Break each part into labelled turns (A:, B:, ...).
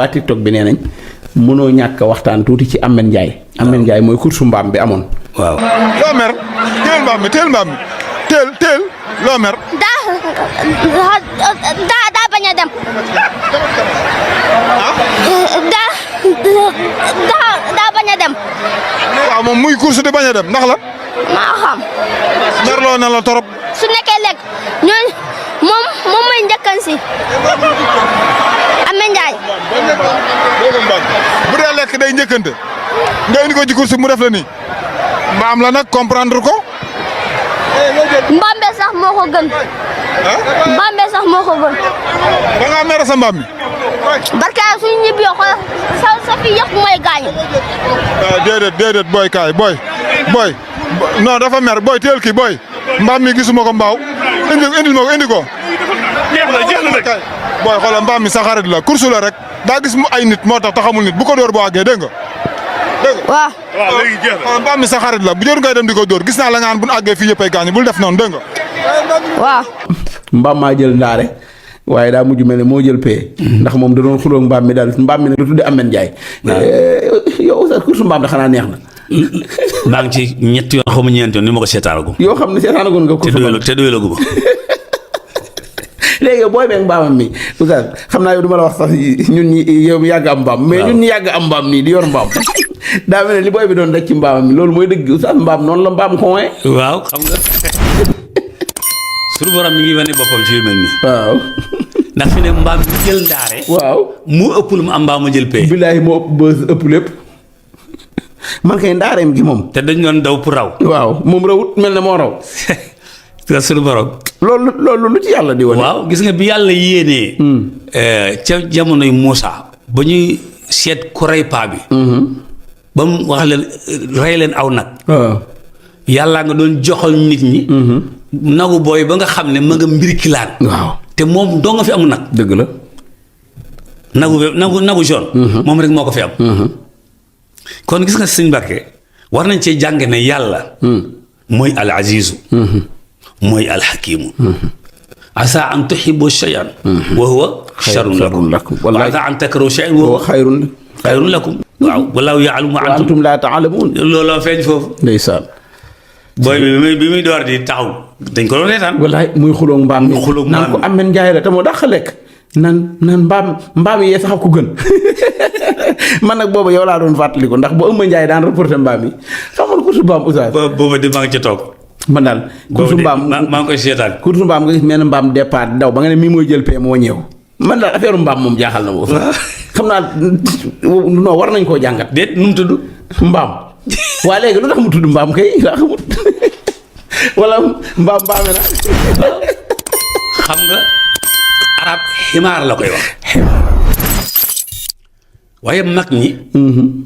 A: waa TikTok bi nee nañ mënoo ñàkk waxtaan tuuti ci Ameth Ndiaye. Ameth Ndiaye mooy course mbaam bi amoon.
B: waaw.
C: loo mer teel mbaam mi teel loo mer.
D: daa bañ a dem. daa bañ a dem.
C: waaw moom muy course di bañ a dem ndax la.
D: maa xam.
C: merloo na la torop.
D: su nekkee lekk ñooñu moom mooy njëkkan si. Ameth Ndiaye.
C: bu dee lekk day njëkkante nga indi ko ci course mu def la nii mbaam la nag comprendre ko.
D: mbaam be sax moo ko gën. mbaam be sax moo ko gën.
C: da ngaa mere sa mbaam mi.
D: barka suñu ñibbi yoo xool sa fi yëpp mooy gaañu.
C: déedéet booy kaay booy non dafa mer booy teel kii booy mbaam mi gisuma ko mbaaw indil ma ko indi ko. jeex na kay booy xoolal mbaam mi sa xarit la course la rek daa gis mu ay nit moo tax taxamul nit bu ko dóor boo àggee dégg nga.
D: waaw
C: léegi jeex na mbaam mi sa xarit la bu jor ngay dem di ko dóor gis naa la nga naan bu ñu àggee fii ñëppay gaañu bul def noonu dégg nga.
D: waaw.
A: mbaam maa jël ndaare waaye daa mujj mel ne moo jël pee. ndax moom da doon xulóog mbaam mi daal mbaam mi nag du tudde Ameth Ndiaye. yow sa course mbaam da xanaa neex na.
B: maa ngi ci ñetti yoon xaw ma ñeenti yoon ni ma ko seetaanagum.
A: yoo xam ne seetaanagoon nga course mbaam
B: te doyulagu ma.
A: léegi yow booy beeg mbaamam mi oustaz xam naa yow du ma la wax sax ñun ñi yow mi yàgg am mbaam. mais ñun ñi yàgg am mbaam nii di yor mbaam. daa mel ne li booy bi doon rek ci mbaamam mi loolu mooy dëgg oustaz mbaam noonu la mbaam ko
B: waaw xam nga. suñu borom mi ngi wane boppam ci yu mel nii.
A: waaw.
B: ndax fi ne mbaam mi jël ndaare.
A: waaw
B: mu ëpp lu mu am mbaam ma jël pee.
A: billaahi moo ëpp bës ëpp lépp. man kay ndaareem gi moom.
B: te dañ doon daw pour raw.
A: waaw moom rawut mel ne moo raw.
B: te suñu borom.
A: loolu lu ci yàlla di wane.
B: waaw gis nga bi yàlla yéenee. ca jamonoy Moussa. ba ñuy seet ku rey paa bi. ba mu wax leen rey leen aw nag.
A: waaw.
B: yàlla nga doon joxal nit ñi. nagu booy ba nga xam ne ma nga mbir kilaan.
A: waaw
B: te moom doo nga fi amu nag.
A: dëgg la.
B: nagu jaune. moom rek moo ko fi am. kon gis nga sëñ Mbàkke war nañ cee jàng ne yàlla. mooy al azizu. mooy al hakimu. asa an tuhibbu shay'an. wa huwa sharrun lakum. wa asa an takrahu shay'an wa huwa xayrun lakum. waaw wallaahu ya'lamu wa
A: antum laa ta'lamuun.
B: looloo feeñ foofu.
A: ndeysaan.
B: booy bi muy door di taxaw dañ ko doon reetaan.
A: wallaay muy xuloog mbaam mi naan ko Ameth Ndiaye la te moo dàq lekk. naan mbaam yi sax ko gën man nag booba yow laa doon fàttaliku ndax bu Ameth Ndiaye daan reporté mbaam yi xamal course mbaam oustaz.
B: booba di maa ngi ci toog.
A: man daal course mbaam
B: maa ngi koy seetaan.
A: course mbaam nga gis mel ne mbaam départ daw ba nga ne mii mooy jël pee moo ñëw man daal affaire mbaam moom jaaxal na boobu. xam naa non war nañ koo jàngat.
B: déet nu mu tudd.
A: mbaam. waa léegi lu tax mu tudd mbaam kay laa xamut wala mbaame na.
B: xam nga arab ximaar la koy wax. waaye mag ñi.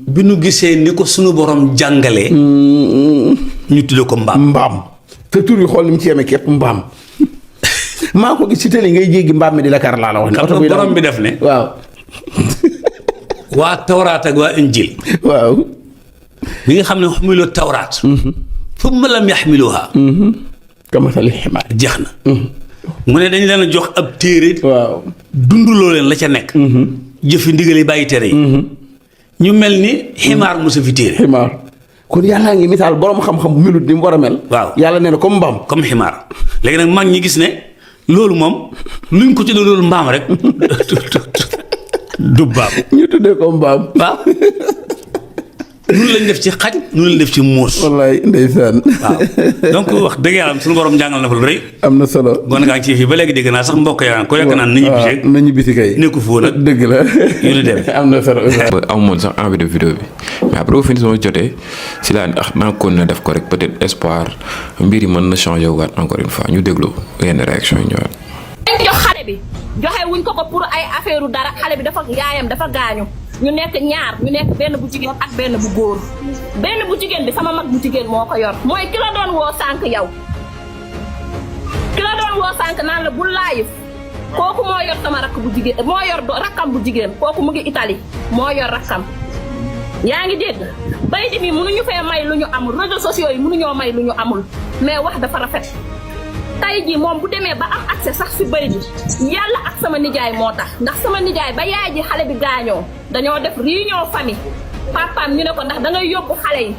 B: bi nu gisee ni ko sunu borom jàngalee. ñu tudd ko mbaam.
A: mbaam te tur yi xool ni mu ci yeme képp mbaam. maa ko gis ci télé ngay jéggi mbaam mi di la kar laa la wax.
B: xam nga borom bi def ne.
A: waaw.
B: waa tawraat ak waa injil.
A: waaw.
B: bi nga xam ne xamiloo tawraat. thumma lam yaxmiluha.
A: kamasali ximaar.
B: jeex na. mu ne dañ leen a jox ab téere.
A: waaw.
B: dunduloo leen la ca nekk. jëfi ndigal yi bàyyi tere yi. ñu mel ni ximaar mosu fi téere.
A: ximaar kon yàllaa ngi misaal borom xam-xam bu melut ni mu war a mel.
B: waaw
A: yàlla nee na comme mbaam.
B: comme ximaar léegi nag mag ñi gis ne loolu moom luñ ko tuddee loolu mbaam rek du mbaam.
A: ñu tuddee ko mbaam.
B: waaw. nu lañ def ci xaj nu lañ def ci muus.
A: wallaay ndeysaan.
B: waaw donc wax dëgg yàlla suñu borom jàngal na fa lu rëy.
A: am na solo.
B: gone gaa ngi ci fii ba léegi dégg naa sax mbokk yaa ko yàgg naan nañu bisi.
A: nañu bisi kay.
B: nekku foo nag
A: dëgg la.
B: yu ni dem
A: am na solo.
E: amoon sax envie de vidéo bi mais après au fin sama jotee si laa maa ngi continué def ko rek peut-être espoir mbir yi mën na changer waat encore une fois ñu déglu yenn réaction yi ñëwaat.
F: dañ jox xale bi joxe wuñ ko pour ay affaire dara xale bi dafa yaayam dafa gaañu. ñu nekk ñaar ñu nekk benn bu jigéen ak benn bu góor benn bu jigéen bi sama mag bu jigéen moo ko yor mooy ki la doon woo sànq yow ki la doon woo sànq naan la bu laayif kooku moo yor sama rakk bu jigéen moo yor rakkam bu jigéen kooku mu ngi Italie moo yor rakkam yaa ngi dégg bayti mi mënuñu fee may lu ñu amul réseaux sociaux yi mënuñoo may lu ñu amul mais wax dafa rafet tey tey jii moom bu demee ba am accès sax si bëy bi yàlla ak sama nijaay moo tax ndax sama nijaay ba yaay ji xale bi gaañoo dañoo def réunion famille papaam ñu ne ko ndax da ngay yóbbu xale yi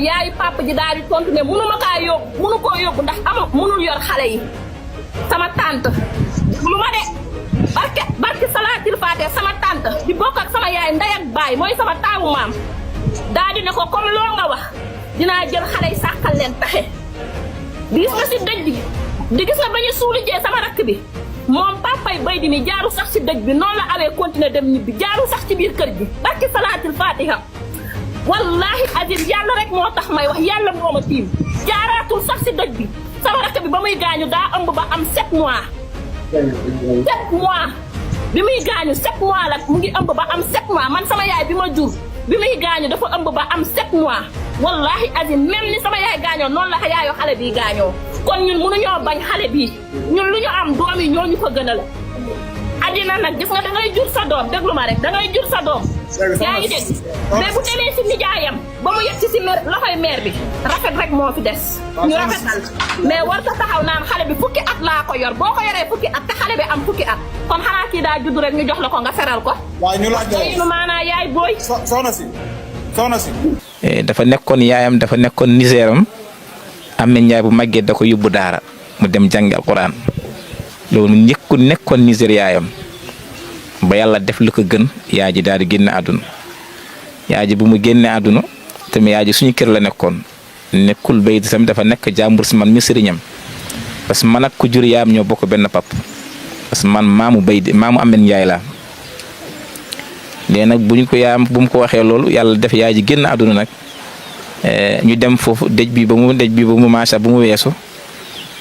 F: yaayu papa ji daal di tontu ne mënuma kaa yóbbu mënu koo yóbbu ndax mënul yor xale yi sama tante lu ma de barke salaatil faate sama tante di bokk ak sama yaay ndey ak baay mooy sama taawu maam daal di ne ko comme loo nga wax dinaa jël xale yi sàkkal leen pexe di gis nga si dëj bi di gis nga ba ñu suulijee sama rakk bi moom papay bay di ni jaaru sax si dëj bi noonu la awee continuer dem ñibbi jaaru sax ci biir kër gi barke salaatil faatiha wallahi azim yàlla rek moo tax may wax yàlla moo ma tiim jaaraatul sax si dëj bi sama rakk bi ba muy gaañu daa ëmb ba am 7 mois 7 mois bi muy gaañu 7 mois la mu ngi ëmb ba am 7 mois man sama yaay bi ma jur bi muy gaañu dafa ëmb ba am 7 mois wallahi azim même ni sama yaay gaañoo noonu la yaayoo xale bii gaañoo kon ñun mënuñoo bañ xale bii ñun lu ñu am doom yi ñoo ñu ko gënal addina nag gis nga da ngay jur sa doom déglu ma rek da ngay jur sa doom yaa ngi dégg mais bu demee si nijaayam ba mu yegg si loxoy meer bi rafet rek moo fi des ñu rafetal mais war ta taxaw naan xale bi fukki at laa ko yor boo ko yoree fukki at te xale bi am fukki at kon xanaa kii daa judd rek ñu jox la ko nga feral ko
C: waaye ñu laaj
F: nu maanaa yaay booy
C: soxna si
G: dafa nekkoon yaayam dafa nekkoon niseeram Ameth Ndiaye bu màggee da ko yóbbu daara mu dem jàngi alquran loolu nekkoon niseer yaayam ba yàlla def lu ko gën yaay ji daal di génne àdduna yaay ji bu mu génne àdduna tamit yaay ji suñu kër la nekkoon nekkul bay di sam dafa nekk jàmbur si man mi sëriñam parce que man ak ku jur yaayam ñoo bokk benn pap parce que man maamu Ameth Ndiaye laa léegi nag bu ñu ko yaayam bu mu ko waxee loolu yàlla def yaay ji génn àdduna nag ñu dem foofu dëj bi ba mu macha bu mu weesu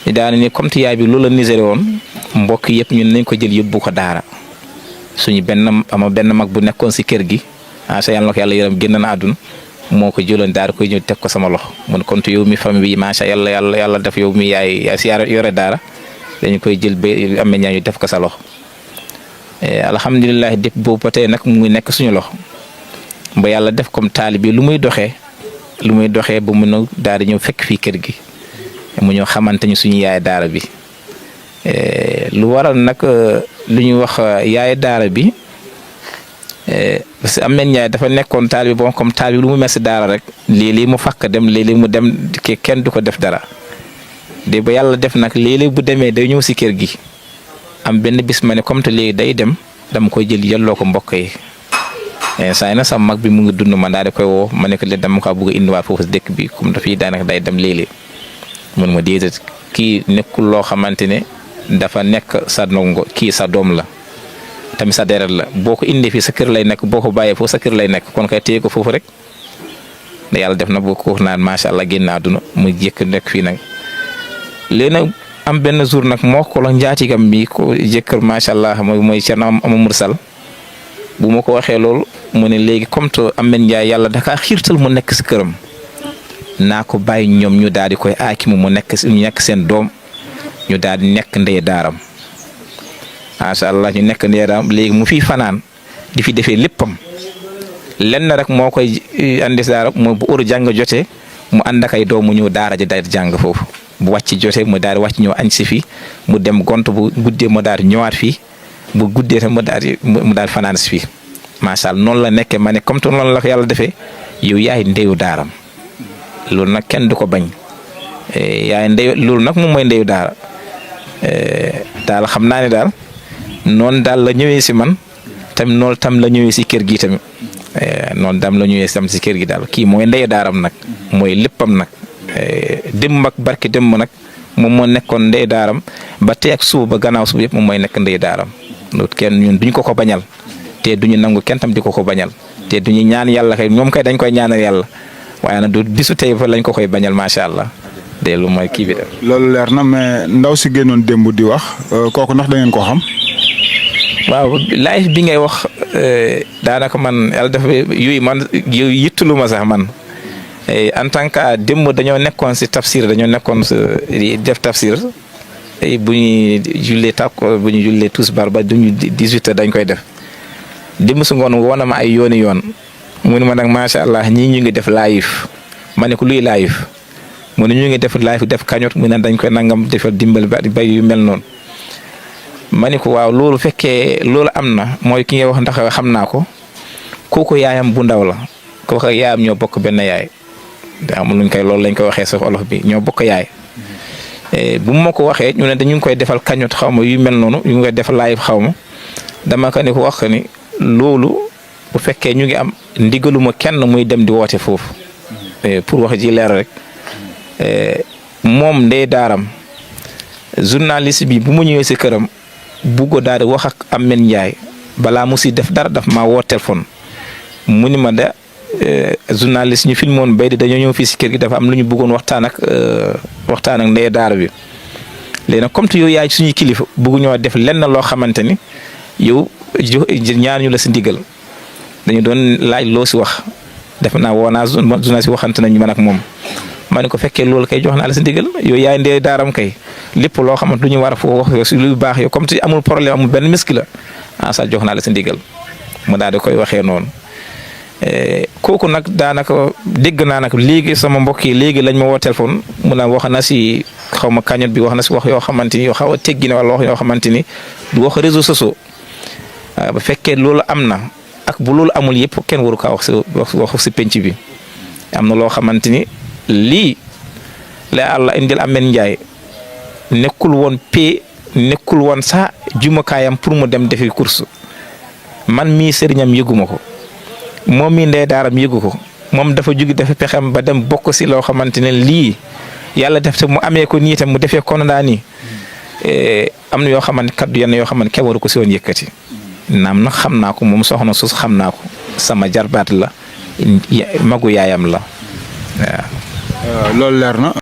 G: ñu daal ni comme te yaay bi loolu la niséré woon mbokk yëpp ñun nañ ko jël yóbbu ko daara suñu benn mag bu nekkoon si kër gi macha yàlla na ko yàlla yërëm génn na àdduna moo ko jëloon daara koy ñëw teg ko sama loxo mun kontu yow mi famille bi macha yàlla def yow mi yaay si yore daara dañu koy jël ba Ameth Ndiaye ñu def ko sa loxo. alhamdulilah depuis boobu ba tey nag mu ngi nekk suñu loxo ba yàlla def comme taalibe lu muy doxee ba mu ñëw daal di ñëw fekk fii kër gi mu ñëw xamante ñu suñu yaay daara bi lu waral nag lu ñuy wax yaay daara bi parce que Ameth Ndiaye dafa nekkoon taalibe bon comme taalibe lu mu mel si daara rek léeg-léeg mu fakk dem léeg-léeg mu dem kenn du ko def dara de ba yàlla def nag léeg-léeg bu demee day ñëw si kër gi. am benn bis ma ne comme te léegi day dem dama koy jël yelloo ko mbokk yi saa yi nag sama mag bi mu ngi dund ma daal di koy woo ma ne ko léegi dama ko bëgg a indiwaat foofu si dëkk bi comme dafay daanaka day dem léeg-léeg mun ma déedéet kii nekkul loo xamante ne dafa nekk sa ndongo kii sa doom la tamit sa deret la boo ko indee fii sa kër lay nekk boo ko bàyyee foofu sa kër lay nekk kon kay téye ko foofu rek da yàlla def na boo ko naan macha allah génn àdduna mu jëkk nekk fii nag léegi nag am benn jour nag moo ko la njaatigam bi ko jëkkër macha allah mooy Thierno Amadou Sall bu ma ko waxee loolu mu ne léegi comme te Ameth Ndiaye yàlla dakaa xiirtal mu nekk si këram naa ko bàyyi ñoom ñu daal di koy aakimu mu nekk seen doom ñu daal di nekk ndey daaram macha allah ñu nekk ndey daaram léegi mu fi fanaan di fi defee léppam lenn rek moo koy andi daara mooy bu heure jàng jotee mu ànd ak ay doom mu ñëw daara ji daal di jàng foofu. bu wàcc jotee mu daal di wàcc ñëw añ si fii mu dem gont bu guddee mu daal di ñëwaat fii bu guddee tam mu daal di fanaan si fii macha allah noonu la nekkee ma ne comme te noonu la ko yàlla defee yow yaay ndeyu daaram loolu nag kenn du ko bañ yaay ndeyu loolu nag moom mooy ndeyu daara daal xam naa ne daal noonu daal la ñëwee si man tamit noonu tam la ñëwee si kër gi tamit noonu daam la ñëwee tam si kër gi daal kii mooy ndeyu daaram nag mooy léppam nag. démb ak barke démb nag moom moo nekkoon ndey daaram ba tey ak suba ba gannaaw suba yëpp moom mooy nekk ndey daaram loolu kenn ñun duñ ko bañal te duñu nangu kenn tam di ko bañal te duñu ñaan yàlla kay ñoom kay dañ koy ñaanal yàlla waaye nag du bisu tey fa lañ ko koy bañal macha allah de lu mooy kii bi de.
C: loolu leer na mais ndaw si génnoon démb di wax kooku ndax da ngeen koo xam.
G: waaw live bi ngay wax daanaka man yàlla dafa yooyu man yittulu ma sax man. en tant que démb dañoo nekkoon si tafsir dañoo nekkoon si def tafsir bu ñuy jullee tisbaar ba duñu 18h dañ koy def démb su ngoon woon na ma ay yoon mu ne ma nag macha allah ñii ñu ngi def live ma ne ko luy live mu ne ñu ngi def live def cagnotte mu ne dañ koy nangam defal dimbal bay yu mel noonu ma ni ko waaw loolu fekkee loolu am na mooy ki nga wax ndax xam naa ko kooku yaayam bu ndaw la kooku ak yaayam ñoo bokk benn yaay daa am luñ koy loolu lañ koy waxee sa olof bi ñoo bokk yaay bu ma ko waxee ñu ne dañu ngi koy defal cagnotte xaw ma yu mel noonu ñu ngi koy defal live xaw ma dama ko ni ko wax ni loolu bu fekkee ñu ngi am ndigaluma kenn muy dem di woote foofu pour wax ji leer rek moom ndey daaram journaliste bi bu ma ñëwee si këram buggo daal di wax ak Ameth Ndiaye balaa mu si def dara daf maa woo téléphone mu ni ma de journaliste ñu filmoon bay di dañoo ñëw fii si kër gi dafa am lu ñu bëggoon waxtaan ak ndey daara bi léegi nag comme te yow yaay suñuy kilifa bëgguñoo def lenn loo xamante ni yow ñaar ñu la si ndigal dañu doon laaj loo si wax def naa woo naa journaliste waxante nañu man ak moom ma ne ko fekkee loolu kay jox naa la si ndigal yow yaay ndey daaram kay lépp loo xamante lu ñu war a foo wax si lu baax yow comme te amul problème amul benn miski la sa jox naa la si ndigal mu daal di koy waxee noonu kooku nag daanaka dégg naa nag léegi sama mbokk yi léegi lañ ma woo téléphone mu na wax na si xaw ma cagnotte bi wax na si wax yoo xamante ni yoo xaw a teggi ne wala wax yoo xamante ni du wax réseaux sociaux ba fekkee loolu am na ak bu loolu amul yëpp kenn waru kaa wax si penc bi am na loo xamante ni lii la Allah indil Ameth Ndiaye nekkul woon nekkul woon sa jumakaayam pour mu dem defi course man mii sëriñam yëguma ko moom mii ndey daaram yëgu ko moom dafa jugi dafa pexem ba dem bokk si loo xamante ne lii yàlla def te mu amee ko nii tam mu defee kon daa nii am na yoo xamante kaddu yenn yoo xamante kenn waru ko si woon yëkkati naam nag xam naa ko moom soxna sus xam naa ko sama jarbaat la magu yaayam la waaw.
C: loolu leer na.